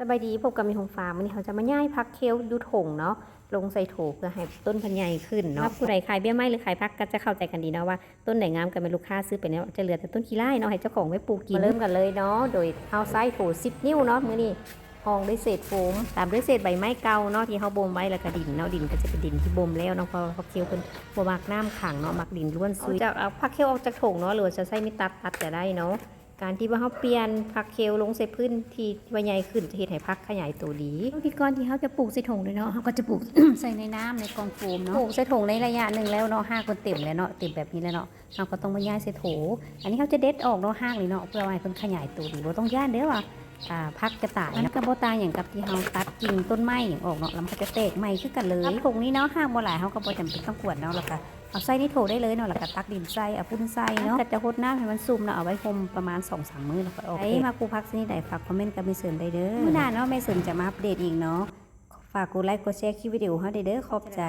ສະບາຍດີ ພົບກັບແມ່ຫົງຟ້າ. ມື້ນີ້ເຮົາຈະມາຍ້າຍຜັກເຄວຢູ່ຖົງເນາະ ລົງໃສ່ໂຖເພື່ອໃຫ້ຕົ້ນເພິ່ນໃຫຍ່ຂຶ້ນເນາະ. ຜູ້ໃດຂາຍເບ້ຍໄມ້ ຫຼື ຂາຍຜັກ ກໍຈະເຂົ້າໃຈກັນດີເນາະວ່າ ຕົ້ນໃດງາມກໍແມ່ນລູກຄ້າຊື້ໄປແລ້ວ ຈະເຫຼືອແຕ່ຕົ້ນຂີ້ລ້າຍເນາະ ໃຫ້ເຈົ້າຂອງໄວ້ປູກກິນ. ມາເລີ່ມກັນເລີຍເນາະ ໂດຍເຮົາໃຊ້ໂຖສິບນິ້ວເນາະ ມື້ນີ້ຮອງດ້ວຍເສດໂຟມ ຕາມດ້ວຍເສດໃບໄມ້ເກົ່າເນາະ ທີ່ເຮົາບົ່ມໄວ້ ແລ້ວກໍດິນເນາະ. ດິນກໍຈະເປັນດິນທີ່ບົ່ມແລ້ວເນາະ ເພາະວ່າຜັກເຄວເພິ່ນບໍ່ມັກນ້ຳຂັງເນາະ ມັກດິນລ້ວນຊຸຍ. ເຮົາຈະເອົາຜັກເຄວອອກຈາກຖົງເນາະ ຫຼືວ່າຈະໃຊ້ມີດຕັດ ຕັດກໍໄດ້ເນາະ. ການທີ່ວ່າເຮົາປ່ຽນຜັກເຄວລົງໃສ່ພື້ນທີ່ວ່າໃຫຍ່ຂຶ້ນ ຈະເຮັດໃຫ້ຜັກຂະຫຍາຍໂຕດີ. ທີ່ກ່ອນທີ່ເຮົາຈະປູກໃສ່ຖົງເລີຍເນາະ ເຮົາກໍຈະປູກໃສ່ໃນນ້ຳ ໃນກ່ອງໂຟມເນາະ. ປູກໃส่ຖົງໃນໄລຍະໜຶ່ງແລ້ວເນາະ ຮາກມັນເຕັມແລ້ວເນາະ ເຕັມແບບນີ້ແລ້ວເນາະ ເຮົາກໍຕ້ອງມາຍ້າຍໃສ່ໂຖ. ອັນນີ້ເຮົາຈະເດັດອອກເນາະ ຮາກນີ້ເນາະ ເພື່ອວ່າໃຫ້ເພິ່ນຂະຫຍາຍໂຕດີ ບໍ່ຕ້ອງຢ້ານເດີວ່າ ອ່າ ຜັກຈະຕາຍ. ມັນກໍບໍ່ຕ່າງຫຍັງກັບທີ່ເຮົາຕັດກິ່ງຕົ້ນໄມ້ຫຍັງອອກເນາະ ແລ້ວມັນກໍຈະແຕກໃໝ່ຄືກັນເລີຍ. ຜັກຖົງນີ້ເນາະ ຮາກບໍ່ຫຼາຍ ເຮົາກໍບໍ່ຈຳເປັນຕ້ອງກວດເນາະ ແລ້ວກໍ ເອົາໃສ່ໃນໂຖໄດ້ເລີຍເນາະ ແລ້ວກໍຕັກດິນໃສ່ ເອົາຝຸ່ນໃສ່ເນາະ ແລ້ວກໍຈະຫົດນ້ຳໃຫ້ມັນຊຸ່ມເນາະ ເອົາໄວ້ຮົ່ມປະມານສອງສາມມື້ ແລ້ວຄ່ອຍອອກ. ໃຜມັກປູກຜັກຊະນິດໃດ ຝາກຄອມເມັນກັບແມ່ເສີມໄດ້ເດີ. ມື້ໜ້າເນາະ ແມ່ເສີມຈະມາອັບເດດອີກເນາະ. ຝາກກົດໄລກົດແຊຄລິບວິດີໂອເຮົາໄດ້ເດີ. ຂອບໃຈ.